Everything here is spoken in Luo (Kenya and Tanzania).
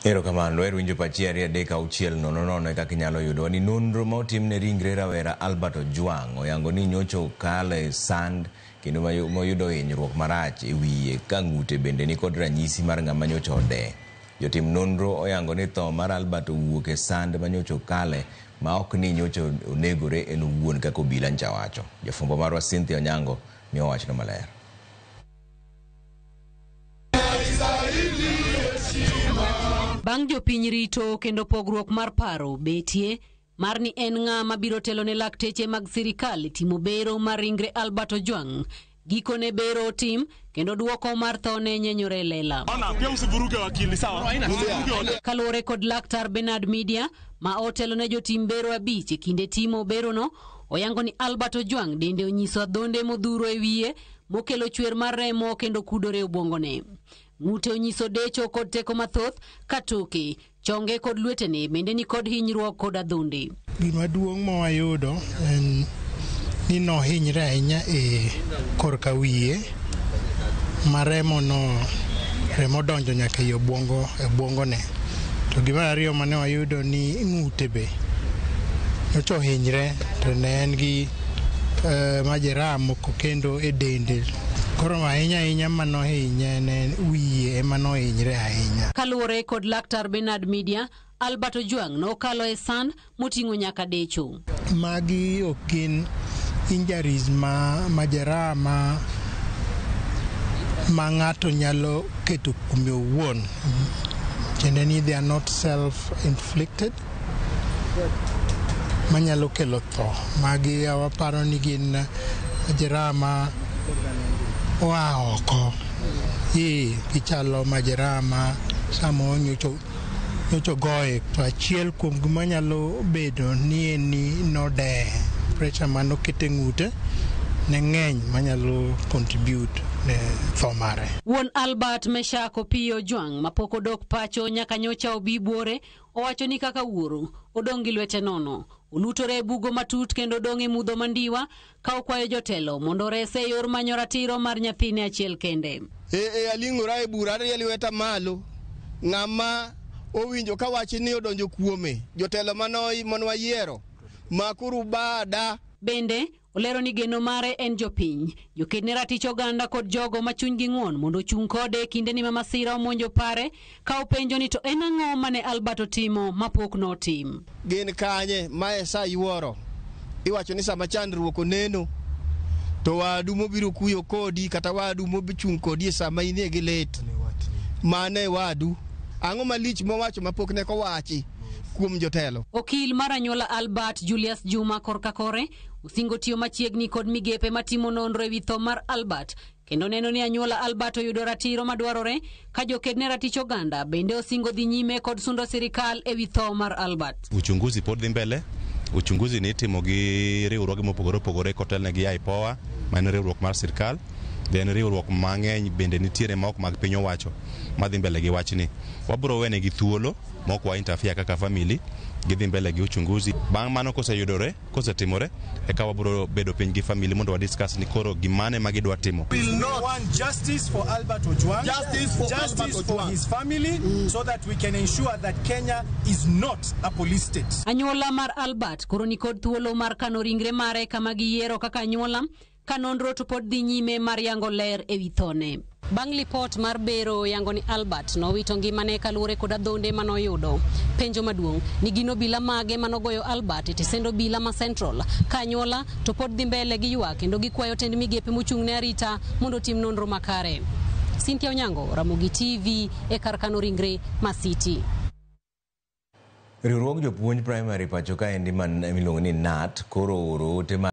Erokamano, wer winjo pachi 2 3 6 0 0 e kaka inyalo yudowa ni nonro ma otim ne ringre rawera Albert Ojwang oyango ni nyocha okalo e sand kendo moyudo hinyruok marach e wiye ka ng'ute bende ni kod ranyisi mar ng'ama nyocha ode. Jotim nonro oyango ni tho mar Albert owuok e sand ma nyocha okale ma ok ni nyocha onegore en owuon kaka obila ncha wacho. Jafwambo marwa Cynthia Onyango miyo wachno maler. Bang' jopiny rito kendo pogruok mar paro betie mar ni en ng'a mabiro telo ne lakteche mag sirikal e timo bero mar ringre Albert Ojwang. Gikone bero otim kendo duoko mar thone nyenyore e lela. Kaluwore kod laktar Bernard Media ma otelo ne jotim bero 5 e kinde timo berono, oyango ni Albert Ojwang dende onyiso adhonde modhuro e wiye mokelo chwer mar remo kendo kudore obwongone. Ng'ute onyiso decho kod teko mathoth ka toke, chonge kod lwetene bende ni kod hinyruok kod adhonde. Gima duong' ma wayudo en ni nohinyre ahinya e korka wiye ma remo no remo donjo nyaka e obwongo e obwongone. To gima ariyo mane wayudo ni ng'ute be nyocha ohinyre to ne en gi majeraha moko kendo e dende. Koro ahinya ahinya manohinye ne wiye ema nohinyre ahinya. Kaluwore kod laktar Bernard Media, Albert Ojwang nokalo e sand moting'o nyaka decho. Magi ok gin injuries ma majeraha ma ng'ato nyalo keto kuome owuon. Tiende ni they are not self-inflicted manyalo kelo tho. Magi waparo ni gin majeraha ma oa oko. Gichalo majeraha ma sama nyocha ogoye. To achiel kuom gima nyalo bedo ni en ni nodeye. Pressure manoket e ng'ute ne ng'eny manyalo contribute ne tho mare. Wuon Albert Meshak Opiyo Ojwang mapok odok pacho nyaka nyocha obi buore owacho ni kaka wuoro odong' gi lwete nono. Olutore e bugo matut kendo odong' e mudho mandiwa ka okwayo jotelo mondo orese e yor manyo ratiro mar nyathine achiel kende. Aling'ora e bura, arie lweta malo. Ng'ama owinjo ka wach ni odonjo kuome, jotelo mane wayiero, makuru bada. Bende olero ni geno mare en jopiny, joked ne ratich oganda kod jogo ma chunygi ng'won mondo ochung' kode e kinde ni ma masira omonjo pare, ka openjo ni to en ang'o mane Albert otimo mapok notim. Gin kanye ma e sa yuoro? Iwacho ni sama chandruok oneno to wadu mobiro kuyo kodi kata wadu mochung' kodi e sama inie gi lit, mano e wadu. Ang'o malich mowacho mapok ne kowachi kuom jotelo? Okil mar anyuola Albert Julius Juma korka kore osingo tiyo machiegni kod migepe matimo nonro ewi tho mar Albert kendo neno ni anyuola Albert oyudo ratiro madwarore ka joked ne ratich oganda bende osingo dhi nyime kod sundo sirikal ewi tho mar Albert. Uchunguzi pod dhi mbele. Uchunguzi ni itimo gi riwruoge mopogore opogore kotelne gi IPOA, ma en riwruok mar sirkal. Then riwruok mang'eny bende nitiere ma ok mag piny owacho madhi mbele gi wachni. Wabiro wenegi thuolo mok wa interfere kaka family, gidhi mbele gi uchunguzi. Bang' mano koseyudore, kosetimore, eka wabiro bedo piny gi family mondo wa discuss ni koro gimane ma gidwa timo. We want justice for Albert Ojwang, justice for his family, so that we can ensure that Kenya is not a police state. Anyuola mar Albert koro ni kod thuolo mar kano ringre mare kama giyiero kaka anyuola, ka nonro to pod dhi nyime mar yango ler ewi thone. Bang' lipot mar bero yango ni Albert nowito ngimane kaluwore kod adhonde manoyudo. Penjo maduong' ni gin obila mage manogoyo Albert e tesend obila ma Central. Ka anyuola to pod dhi mbele gi ywak kendo gikwayo tend migepe mochung' ne arita mondo otim nonro makare. Cynthia Onyango, Ramogi TV e kar kano ringre ma City. Riwruog jopuonj primary pacho kaendi man miluongo ni KNUT koro ooro ote mar